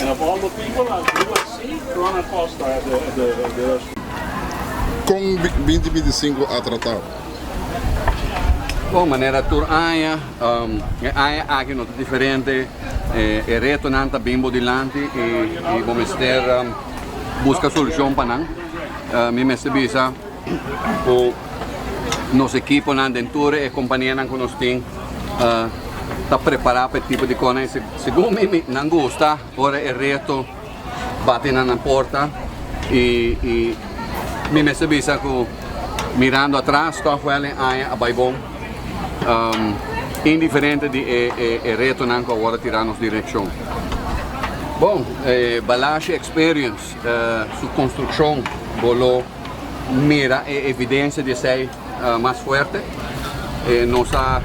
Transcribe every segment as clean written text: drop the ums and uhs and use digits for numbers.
And of all the people I do I see, Ron Acosta at the, at the, at the restaurant. Kon 2025 a trata bo? Bon, manera tur aña, e aña aki no ta diferente. E retonan ta bin bo dilanti i bo mester buska solushon pa nan. Mi mester bisa ku nos ekiponan den tur e kompanianan ku nos tin ta prepará pa e tipo di kosnan. Segun mi, nan gusta ora e reto bati na nan porta i mi mester bisa ku mirando atras tòg wèl e aña a bai bon indiferente di e retonan ku awor a tira nos direkshon. Bon, e Balashi Experience su konstrukshon bo lo mira e evidensia di esei mas fuerte. Nos a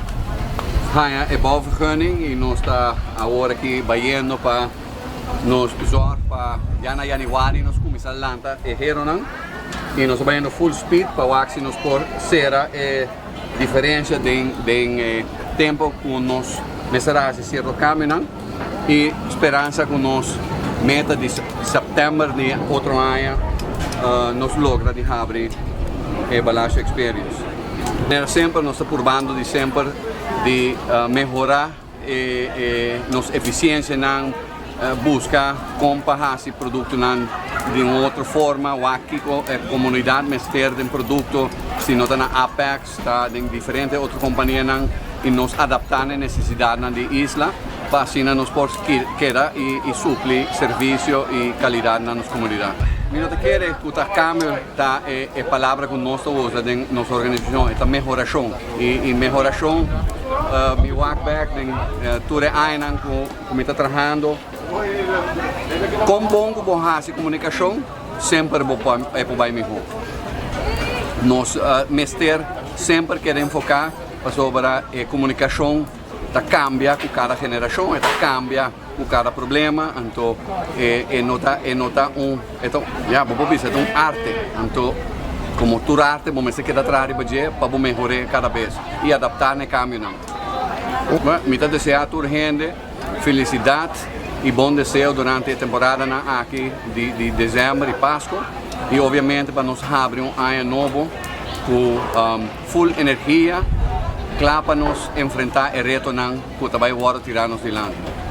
haña e bouwvergunning i nos ta awor aki bayendo pa Nos zorg pa ya na januari nos cuminsa lanta e heronan y nos ta bayendo full speed pa wak si nos por cera e diferencia den den e tempo cu nos mester a haci cierto cambionan y speransa cu nos meta di september di otro aña nos logra di habri e Balashi Experience. Manera semper nos ta purbando di semper di mehora. E nos efisiensianan, buska kon pa hasi produktonan di un otro forma, wak kiko e komunidat mester den produkto, si no ta na Apex, ta den diferente otro kompanianan i nos adaptá na e nesesidatnan di isla pa asina nos por keda i supli servisio i kalidat na nos komunidat. Mi no ta kere ku ta kambio ta e palabra ku nos ta usa den nos organisashon, e ta mehorashon. I mehorashon mi wak bek den tur e añanan ku mi ta trahando. Kon bon ku bo hasi komunikashon, semper bo por e por bai mihó. Nos mester semper keda enfoká pasobra e komunikashon ta kambia ku kada generashon, e ta kambia ku kada problema, anto e no ta e no ta un e ta ya bo por bisa e ta un arte, anto komo tur arte bo mester keda traha riba dje pa bo mehor'é kada bes i adaptá na e kambionan. Mi ta deseá tur hende felisidat i bon deseo durante e temporadanan aki di di desèmber i Pasko i obiamente pa nos habri un aña nobo ku full energia kla pa nos enfrentá e retonan ku ta bai wòrdu tirá nos dilanti.